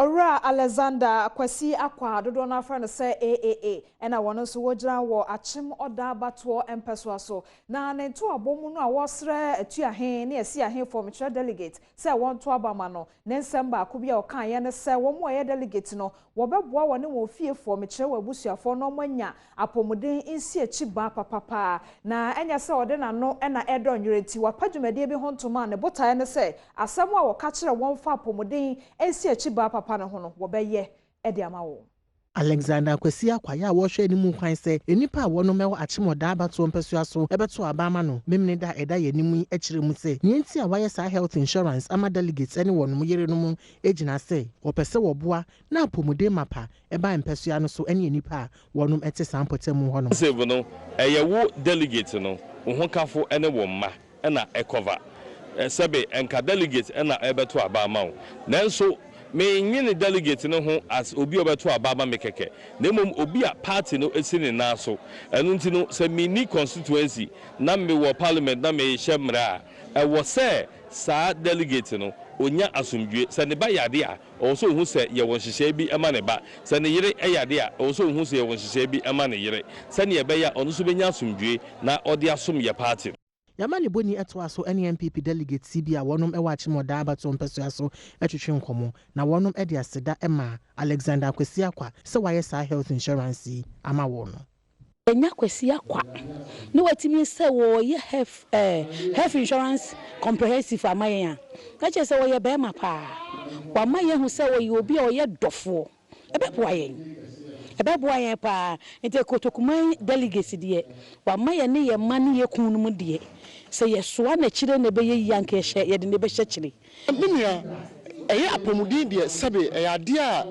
Owura Alexander Kwasi Acquah, dodoɔ no afrɛ no sɛ AAA, ɛna wɔn nso wɔgyina wɔ Akyem Ɔda abatoɔ mpɛsoa so. Na ne ntoabɔ mu no a wɔresrɛ atuahe ne asi ahemfo, mekyerɛ delegate, sɛ wɔnto aba ma no, ne nsɛm baako bi a ɔkaeɛ ne sɛ wɔn a wɔyɛ delegate no, wɔbɛboa wɔne wɔn fiefoɔ, mekyerɛ wɔn abusuafoɔ, na wɔanya apɔmuden nsi ba papapaa. Na ɛnyɛ sɛ ɔde n'ano ɛna ɛdɔ nwere nti wapa dwumadie bi ho ntoma a ne botaeɛ ne sɛ asɛm a wɔka kyerɛ wɔn fa apɔmuden nsi akyi ba papa no ho no, wɔbɛyɛ ɛde ama wɔn. Alexander Kwasi Acquah a wɔrehwɛ anim kwan sɛ nnipa a wɔnom ɛwɔ Akyem Ɔda abatoɔ mpɛsoa so ɛbɛto aba ama no memene da ɛda yɛn anim yi akyerɛ mu sɛ nea nti a wɔayɛ saa health insurance ama delegates ne wɔnom yerenom gyina sɛ wɔpɛ sɛ wɔboa na apɔmuden mapa ɛba mpɛsoa no so ne nnipa a wɔnom ɛte saa mpɔtam hɔ nom. Save no, ɛyɛ wo delegate no, wo ho kafo ne wo mma ɛna ɛcover. Sɛbe nka delegate ɛna ɛbɛto aba ama wo, nanso menwene delegate no ho as obi a ɔbɛto aba ama me kɛkɛ, na mmom obi a party no esi ne nan so. Ɛno nti no, sɛ menni constituency na mewɔ parliament na mehyɛ mmara a, ɛwɔ sɛ saa delegate no onya asomdwe. Sɛ ne ba yade a, ɔwɔ sɛ ohu sɛ yɛwɔ nhyehyɛe bi ma ne ba. Sɛ ne yere yade a, ɔwɔ sɛ ohu sɛ yɛwɔ nhyehyɛe bi ma ne yere, sɛnea ɛbɛyɛ a ɔno nso bɛnya asomdwe na ɔde asom yɛ party no. Yɛama ne bɔni ɛtoa so ne NPP delegates bi a wɔnom ɛwɔ Akyem Ɔda abatoɔ mpɛsoa so atwitwe nkɔmmɔ, na wɔnom de aseda ma Alexander Kwasi Acquah sɛ wayɛ saa health insurance yi ama wɔn no. Ɛnya Kwasi Acquah na watumi sɛ wɔyɛ health insurance comprehensive ama yɛn a, na kyerɛ sɛ wɔyɛ bɛrima paa. Wama yɛn hu sɛ wɔyɛ obi a ɔyɛ dɔfoɔ. Ɛbɛboa yɛn, ɛbɛboa yɛn paa. Nti Kotokuman delegates deɛ, wama yɛn ne yɛn mma ne yɛn kun no mu deɛ, sɛ yɛsoa n'akyire na ɛbɛyɛ yie anka yɛhyɛ yɛde ne bɛhyɛ kyire. Me nua, ɛyɛ apɔmuden deɛ, sɛbe ɛyɛ adeɛ a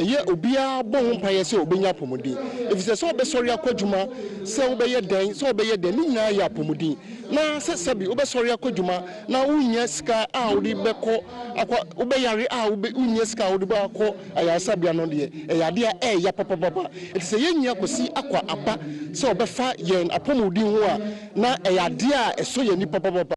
ɛyɛ obiara bɔ ho mpaeɛ sɛ obɛnya apɔmuden, ɛfiri sɛ wobɛsɔre akɔ adwuma, sɛ wobɛyɛ dɛn, sɛ wobɛyɛ dɛn, ne nyinaa yɛ apɔmuden. Na sɛ sɛbe wobɛsɔre akɔ adwuma na wonnya sika a wode bɛkɔ akɔ, wobɛyare a wonnya sika a wode bɛakɔ ayaresabea no deɛ, ɛyɛ adeɛ a ɛyɛ papapapa. Ɛnti sɛ yɛn Kwasi Acquah aba sɛ ɔbɛfa yɛn apɔmuden ho a, na ɛyɛ adeɛ a ɛsɔ yɛn ani papapapa.